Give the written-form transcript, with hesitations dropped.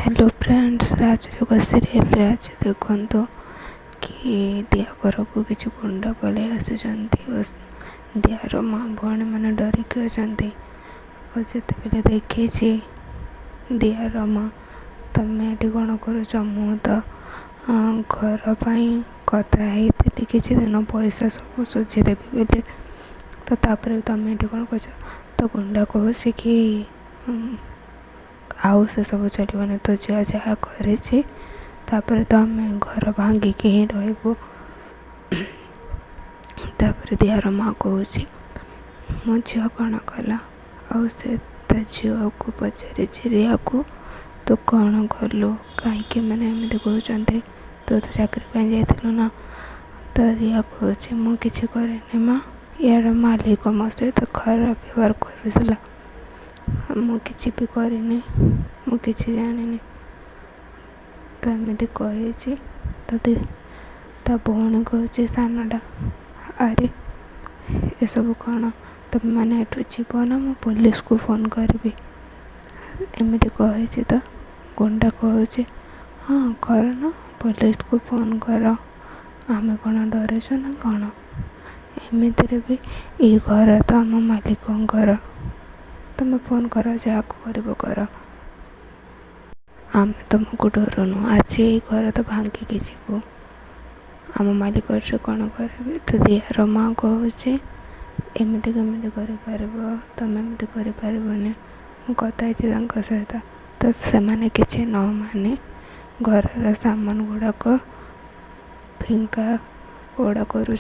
Hello friends, ରାଜଯୋଗ ସିରିଏଲରେ ଆଜି ଦେଖନ୍ତୁ କି ଦିଆ ଘରକୁ କିଛି ଗୁଣ୍ଡା ପଳେଇ ଆସୁଛନ୍ତି ଓ ଦିଆର ମା ଭଉଣୀମାନେ ଡରିକି ଅଛନ୍ତି। ଆଉ ଯେତେବେଳେ ଦେଖିଛି ଦିଆର ମା, ତମେ ଏଠି କ'ଣ କରୁଛ? ମୁଁ ତ ଘର ପାଇଁ କଥା ହେଇଥିଲି, କିଛି ଦିନ ପଇସା ସବୁ ସୁଝିଦେବି ବୋଲି, ତ ତାପରେ ତମେ ଏଠି କ'ଣ କରୁଛ? ତ ଗୁଣ୍ଡା କହୁଛି କି ଆଉ ସେସବୁ ଚଳିବନି, ତୋ ଝିଅ ଯାହା କରିଛି ତାପରେ ତ ଆମେ ଘର ଭାଙ୍ଗିକି ହିଁ ରହିବୁ। ତାପରେ ଦିଆର ମା କହୁଛି, ମୋ ଝିଅ କ'ଣ କଲା? ଆଉ ସେ ତା ଝିଅକୁ ପଚାରିଛି, ରିୟାକୁ, ତୁ କ'ଣ କଲୁ? କାହିଁକି ମାନେ ଏମିତି କହୁଛନ୍ତି? ତୁ ତ ଚାକିରି ପାଇଁ ଯାଇଥିଲୁ ନା? ତ ରିୟା କହୁଛି, ମୁଁ କିଛି କରିନି ମା, ୟାର ମାଲିକ ମୋ ସହିତ ଖରାପ ବ୍ୟବହାର କରୁଥିଲା, ମୁଁ କିଛି ବି କରିନି, ମୁଁ କିଛି ଜାଣିନି। ତ ଏମିତି କହିଛି। ତତେ ତା ଭଉଣୀ କହୁଛି ସାନଟା, ଆରେ ଏସବୁ କ'ଣ? ତମେମାନେ ଏଠୁ ଯିବ ନା ମୁଁ ପୋଲିସକୁ ଫୋନ୍ କରିବି? ଏମିତି କହିଛି। ତ ଗୁଣ୍ଡା କହୁଛି, ହଁ କର ନା, ପୋଲିସକୁ ଫୋନ୍ କର, ଆମେ କ'ଣ ଡରୁଛୁ ନା କ'ଣ? ଏମିତିରେ ବି ଏଇ ଘର ତ ଆମ ମାଲିକଙ୍କର, ତମେ ଫୋନ୍ କର, ଯାହାକୁ କରିବ କର, ଆମେ ତୁମକୁ ଡରୁନୁ। ଆଜି ଏଇ ଘର ତ ଭାଙ୍ଗିକି ଯିବୁ, ଆମ ମାଲିକ ଏଠି କ'ଣ କରିବେ? ତ ଦିଆର ମା କହୁଛି, ଏମିତି କେମିତି କରିପାରିବ ତମେ? ଏମିତି କରିପାରିବନି, ମୁଁ କଥା ହେଇଛି ତାଙ୍କ ସହିତ। ତ ସେମାନେ କିଛି ନ ମାନି ଘରର ସାମାନ ଗୁଡ଼ାକ ଫିଙ୍ଗା ଫୋପଡ଼ା କରୁଛନ୍ତି।